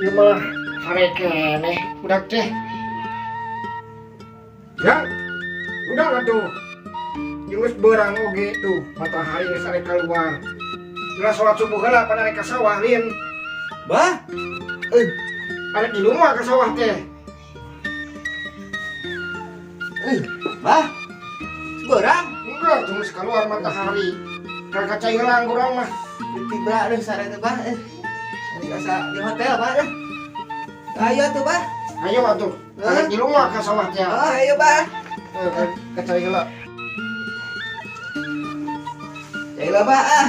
Ieu mah sare keneh budak teh. Ya, udah atuh. Geus beurang oge tuh, matahari geus arek keluar. Geus sholat subuh heula pan arek ka sawah lin. Bah. Arek di rumah ka sawah teh. Bah. Beurang. Enggak, tuh geus keluar matahari. Ka cai heula urang mah. Tiba deh sare teh, Bah. Asa di hotel, Bah. Ayo tuh, Bah. Ayo atuh. Arek di rumah ka sawah teh. Oh, ayo, Bah. Ka cai heula. Cai heula, Bah. Ah.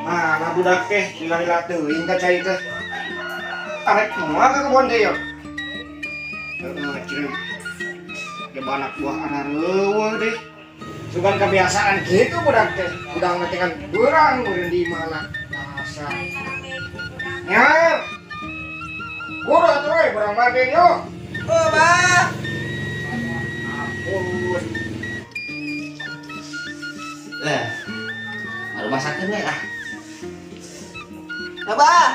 Nah, budak teh lila-lila teuing ka cai teh. Arek moal ka kebon teh yo. Heeh, ceuk. Loba anak buah arareueuh deh. Sugan kebiasaan gitu budak teh. Budak mah teh kan beurang meureun di mana. Dasar. Nya. Kudu atuh we beurang mah teh yo. Oh, Bah. Ampun. Lah. Baru masakeun we lah. Abah.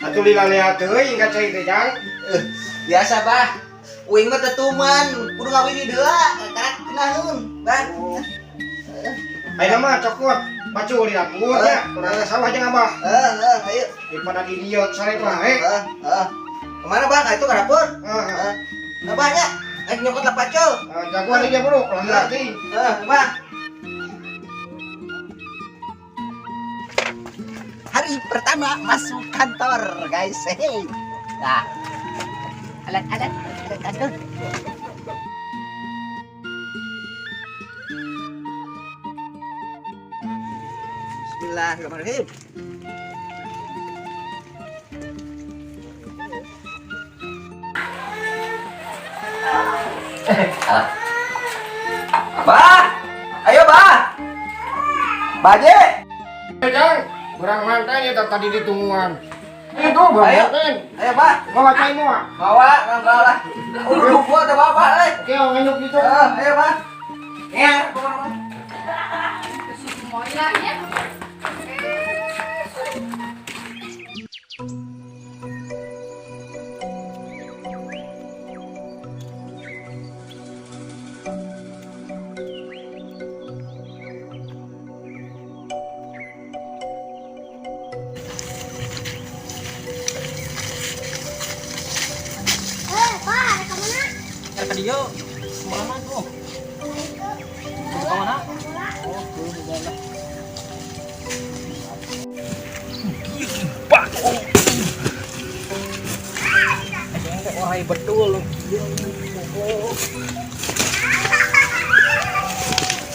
Atuh lila-lila teuing ka cai teh, Jang. Biasa, Bah. Uing mah tetuman, kudu ngawin di deula, karak kenaheun, Bah. Ayeuna mah cokot, pacul di dapur nya. Urang ka sawah jeung Abah. Heeh, ayo. Daripada di dieu sare mah, eh. Heeh, heeh. Kemana, Bah? Ka itu ka dapur. Heeh. Heeh. Abah nya, eh nyokot lah pacul. Jagoan aja bro, kalau nggak teuing. Heeh, Bah. Hari pertama masuk kantor, guys. Hey. Nah. Alat-alat kantor. Bismillahirrahmanirrahim. Bah, ayo bah, Baje. Jang, berang mantan ya tadi ditungguan. Itu berang Ayo. mantan. Ayo bah, Bawa cai moa. bawa, enggak lah. Udah gua ada bapak, eh. Oke, ngenyuk gitu. Ayo bah. Ya, kemana? Semuanya. Pak, ada mana? Ka dieu. Kemana tuh? Ke mana? Oh, tuh udah lah. Pak. Orai betul kieu.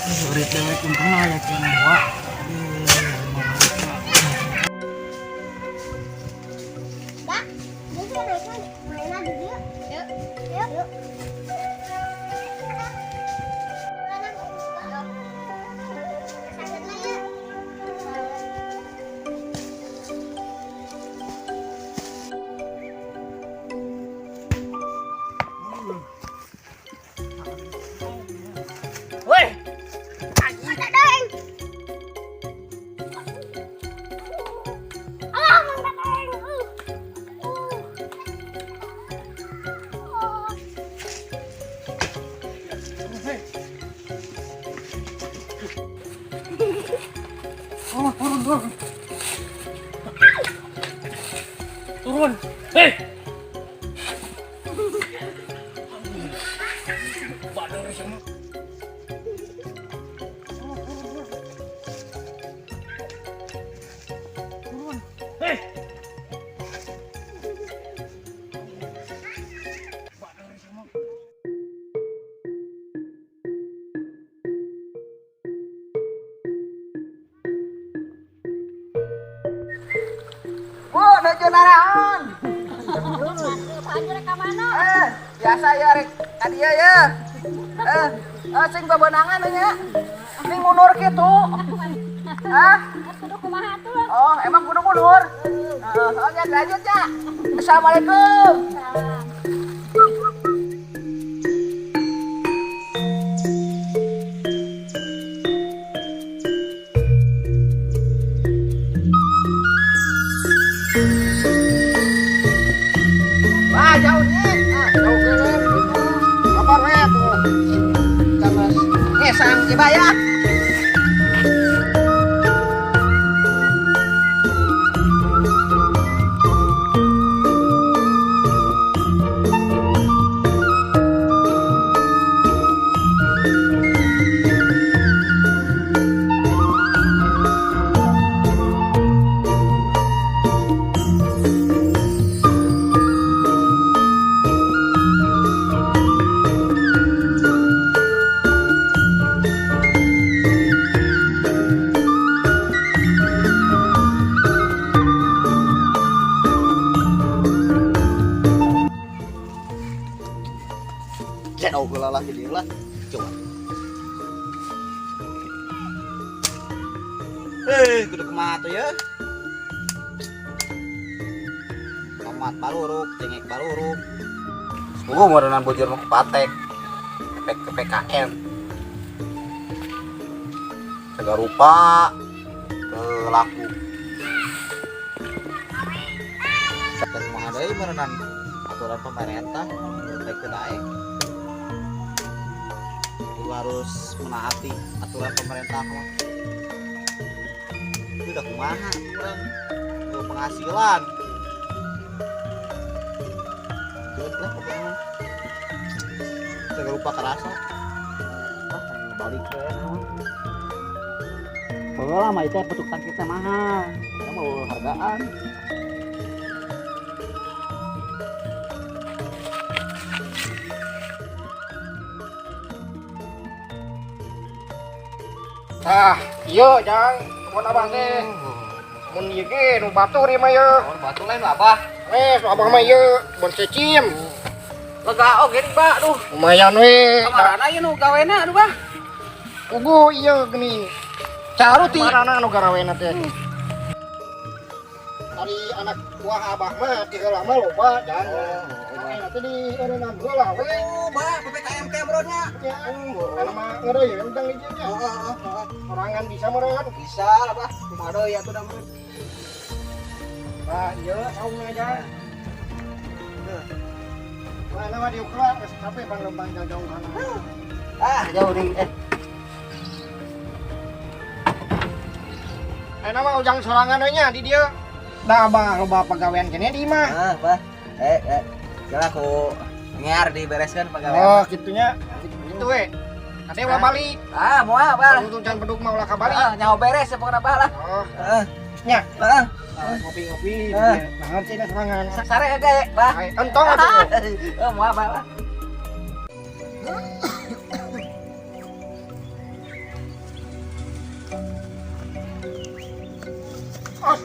Murid dewek untung aya keneh wa. Pak, dia sih naik main lagi yuk. Yuk. Yuk. Yuk. Woi, Dadeng. Alah, Mang Dadeng. Oh, turun, turun. Turun. Hei. Badar sama. Turun. Hei. Badar sama. Nuju naraon. Pak Haji rek ka mana? Biasa ya rek ka dieu ya. Sing babenangan nya. Sing mundur kitu. Ah, Kudu kumaha atuh? oh emang kudu mundur. Oh ya lanjut ya. Assalamualaikum. Salam. Wah, jauh nih. Ah, Jauh kene. Kabar we tuh. Terus ngesang coba ya. Jauh geula lah di lah. Coba. Kudu kumaha tuh ya? Tomat baruruk, cengek baruruk. Gua meureunan bujur mah patek. PPKN. Segala rupa teu laku. Dan kumaha deui meureunan aturan pemerintah daek teu daek. Lu harus menaati aturan pemerintah mah. Itu udah kumaha aturan lu penghasilan. Jelas lah pokoknya. Segala rupa kerasa. Ah, balik ke Baheula mah itu petuk tangki teh mahal. Kita mau hargaan. Tah, ieu jang kebon abah teh. Mun ieu ge nu batur ieu mah ieu. Oh, batu lain lah, Abah. Wes, abah mah ieu kebon cecim. Lega oge nih, Pak. Duh, Lumayan we. kamarana ieu nu gawena aduh, Bah. Pugu ieu geuning. Caru ti. Kamarana nu garawena teh. Ari anak buah abah mah ti heula mah loba jang. Nah, nanti di eureunam heula we. Oh, Bah, PPKM teh bro nya. Ya, kana mah ngeureui we ujang di dieu nya. Sorangan bisa meureun. Bisa lah, Bah. Kumaha deui atuh da meureun. Nah, ieu saungna jang. Mana mah diukla geus capek panglembang jauh-jauhan. Ah, jauh nih. Ayeuna mah ujang sorangan we nya di dieu. Da abah loba pagawean keneh di imah. Ah, Bah. Jalan aku ngear dibereskan pegawai. Oh, kitunya. Gitu we. Ade ulah balik. Ah, moal, Bah. Untung can beduk mah ulah kabalik. Ah, nyaho beres ya pokokna Bah lah. Oh, Heeh. nya. Heeh. Ngopi-ngopi. Ah. Naon sih sorangan. Sare ge, Bah. Ai, entong atuh. Eh, moal, Bah lah.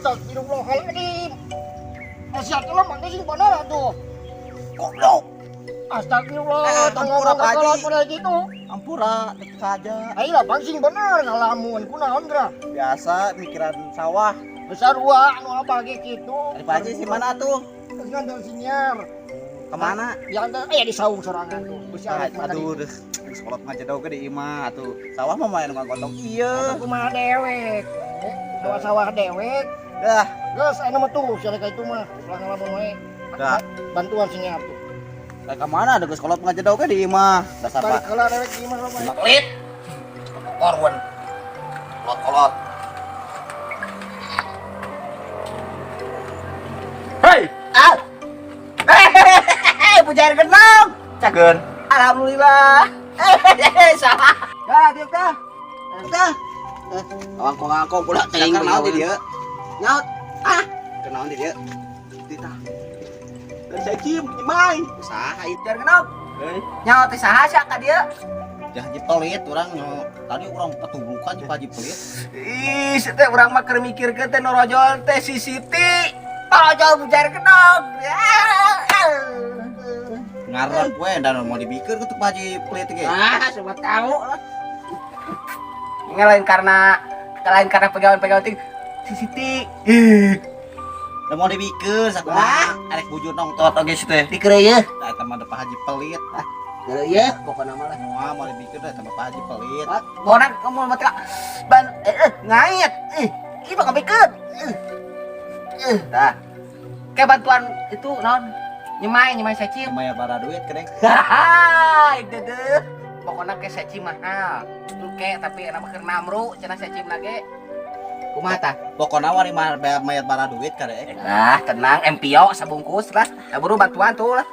Astagfirullahaladzim. Asyik lah mana sih bener atuh. Goblok. Astagfirullah, Ampura, tanggung Pak Haji. pada gitu. Ampura, deket saja. Ayo lah, bang sing bener ngalamun kunaon geura. Biasa mikiran sawah. Besar dua anu apa ge kitu. Dari Pak Haji si mana tuh? Terus nganter sinyar. Kemana? Diantar di saung sorangan tuh. Beusi Ah, arek mah aduh, deh. Sekolah ngajedog ge di imah atuh. Sawah mah main ngagotong ieu. Aku mah dewek. Sawah-sawah dewek. Dah, Geus ayeuna mah tuh sia ka itu mah ulah ngalamun wae. dah. Bantuan sinyar tuh. Kayak kemana ada geus kolot ngajedog ge di imah. Dasar Balik Pak. heula dewek di imah loba. Pelit. Korwan. Kolot-kolot. Hei, Ah. Hehehe, pujair genong. cageun. Alhamdulillah. Hehehe, salah. Dah, tiup dah. Dah. Kangkong-kangkong pula teuing Naon di dieu? Nyaut. Ah, Kenaon di dieu? Titah. Dari saya cium, nyemai. Usaha itu. Pujair genong. Hei. Nyaut teh saha sia ka dieu? Jah Haji Pelit urang tadi urang petubrukan jeung Pak Haji Pelit. Ih, teh urang mah keur mikirkeun teh norojol teh si Siti. Tolong bujar kedong. Ngarep we dan mau dibikeun ku Pak Haji Pelit ge. Ah, siapa tahu lah. Ini lain karena pegawai-pegawai ting si Siti. Ih, Da mau dibikeun sakumaha arek bujur nongtot oge situ teh. Dikere ye. Da eta mah da Pak Haji Pelit. Ah, kere ye, pokokna mah lah. Moal mau dibikeun da eta mah Pak Haji Pelit. Orang kamu mau ban ngait. Ih, ieu bakal bikeun. Eh, dah. Kayak bantuan itu naon? Nyemai, nyemai secim. Lumayan bara duit kedeng. Hahaha, itu deh. Pokoknya ke secim mahal. Oke, tapi enak keur namru cenah secim lagi. Kumaha tah? Pokokna wari mah mayat bara duit kadek. Lah, tenang, MPO sabungkus lah. Ya buru bantuan tuh lah.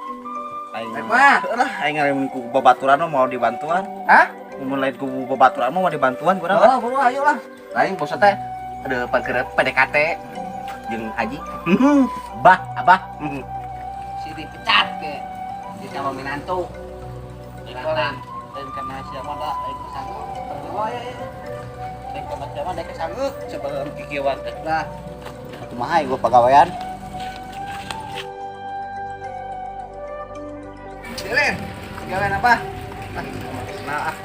Aing Mah. lah, aing ngalamun ku babaturan mah mau dibantuan. Hah? Mun lain ku babaturan mah mau dibantuan kurang. Oh, buru ayo lah. Lain bos teh ada pangker PDKT jeung haji. Bah, abah. Si dipecat ke. Di sama minantu. Lain lain karena siapa da lain kesanggup. Lain karena siapa da kesanggup sebelum kikieuan teh. Lah, Kumaha gua pagawean? Dilin, gawean apa? Ah, kenal ah.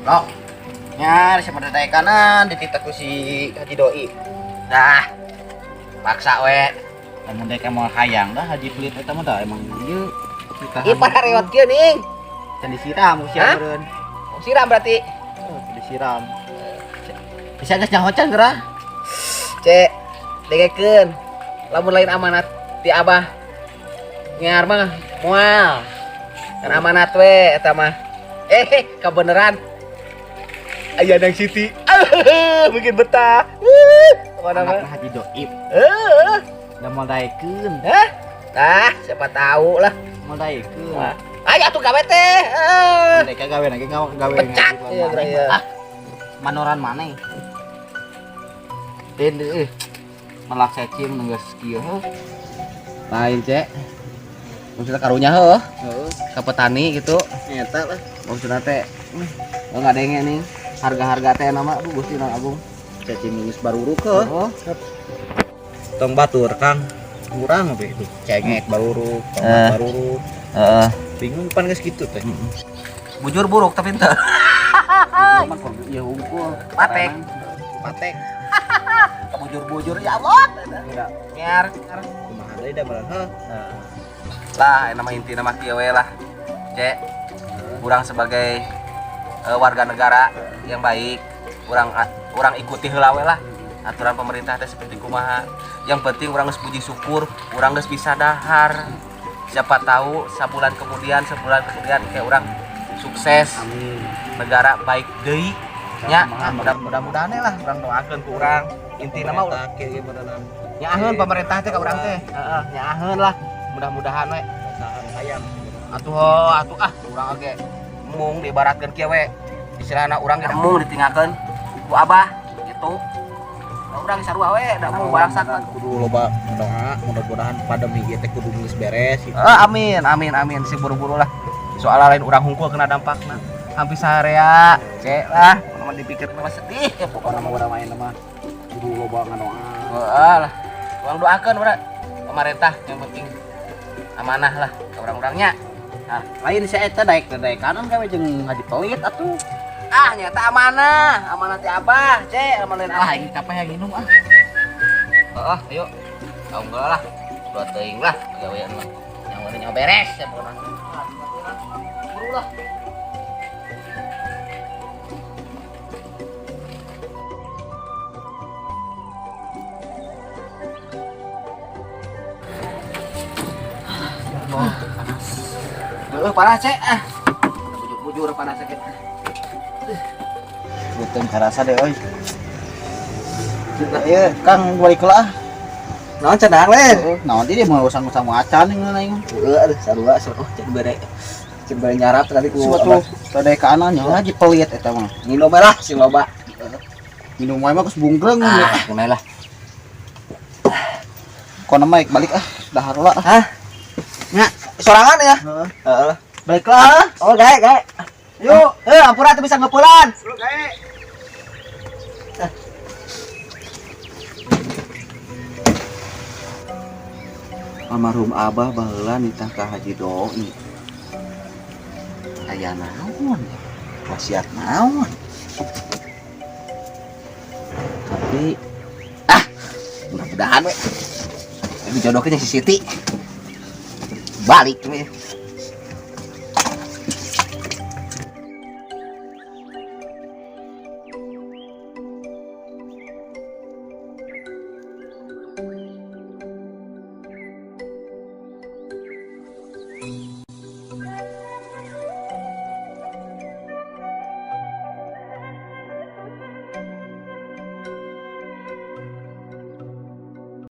Loh, Nya siapa da kanan dititah ku si Haji Doi. dah. Paksa we. Lamun dek mau hayang dah Haji Pelit eta mah dah emang ieu kita. Ih, pada rewat kieu ning. Can disiram ku Hah? sia meureun. Siram berarti. Disiram. Bisa geus nyaho can geura. Cek, dengekeun. Lamun lain amanat ti abah. Nyiar mah moal. Kan amanat we eta mah. Eh, kebeneran. Aya nang Siti. Bikin betah. Kemana mah? Anak Haji Doib. Eh, Da mau daekeun. hah? Nah, siapa tahu lah. Mau daekeun. Wah. Ayo atuh gawe teh. Eh. Mereka gawe lagi gawe Pecat. Iya, iya. Ah, manoran maneh. Den eh. Melak secim geus kieu heuh. Lain, Cek. Maksudnya karunya heuh. Heeh. Ka petani gitu. Eta lah. Maksudnya teh oh nggak denge nih. Harga-harga teh nama aduh Gusti Nang Agung. Cacing geus baruruk heuh. Oh, Tong batur Kang. Kurang we itu. Cengek baruruk, tomat Eh. baruruk. heeh. Bingung pan geus kitu teh. Bujur buruk tapi ente. Mah kudu ieu hungkul. Patek. Patek. Bujur-bujur ya Allah. Nyar. Kumaha deui da barang heuh. Lah, nama inti nama kieu we lah. Cek. Urang sebagai warga negara yang baik, urang urang ikuti heula we lah aturan pemerintah teh seperti kumaha. Yang penting urang geus puji syukur, urang geus bisa dahar. Siapa tahu sabulan kemudian, sebulan kemudian kayak urang sukses. Amin. Negara baik deui nya. Mudah-mudahan lah urang doakeun ku urang. Inti nama urang kieu ge beneran. nyaaheun pemerintah teh ka urang teh. Heeh, nyaaheun lah. Mudah-mudahan we. Sahan hayam. Atuh ho, atuh ah urang oge mung diibaratkeun kieu we. Istilahna urang ge mung ditinggalkeun ku abah gitu. Da urang sarua we, da mung barangsak. Kudu loba doa, mudah-mudahan pandemi ieu teh kudu geus beres gitu. Ah, amin, amin, amin. Si buru-buru lah. Soalnya lain urang hungkul kena dampakna. Hampir seharian, cek lah. Mah dipikir mah sedih ya pokoknya Pokokna mah urang main mah kudu loba ngadoa. Heeh lah. Urang doakeun urang pemerintah yang penting amanah lah ke orang-orangnya. Nah, lain si eta daek daek kanan gawe jeung Haji Pelit atuh. Ah, nyata amanah, amanah ti abah, cek amanah Ah, abah. aing capek yang minum ah. Heeh, ayo. Tahu enggak lah. Dua teuing lah gawean mah. Yang mana nyawa beres ya pokoknya. Buru lah. Wah, panas. Heeh, panas, Cek. Ah. Bujur-bujur panas sakit. Beuteung karasa deh euy. Ieu Kang balik heula ah. Naon cenah we? Naon teh dia mau usang-usang acan yang aing. Heeh, aduh sarua sarua cek bere. Cek bere nyarap tadi ku. Suatu tadi kanan nya Haji Pelit eta mah. Minum lah sing loba. Minum wae mah geus bunggreng. Ah, kumaha lah. Kono mah balik ah, dahar lah. Hah? Nya, sorangan ya? Heeh. Heeh. Balik lah. Oh, gae, gae. Yuk, eh ampura tuh bisa ngepulan. Lu gae. Almarhum Abah baheula nitah ka Haji Doi. Aya naon? Wasiat naon? Tapi ah, mudah-mudahan we. Ini jodohnya si Siti. Balik we.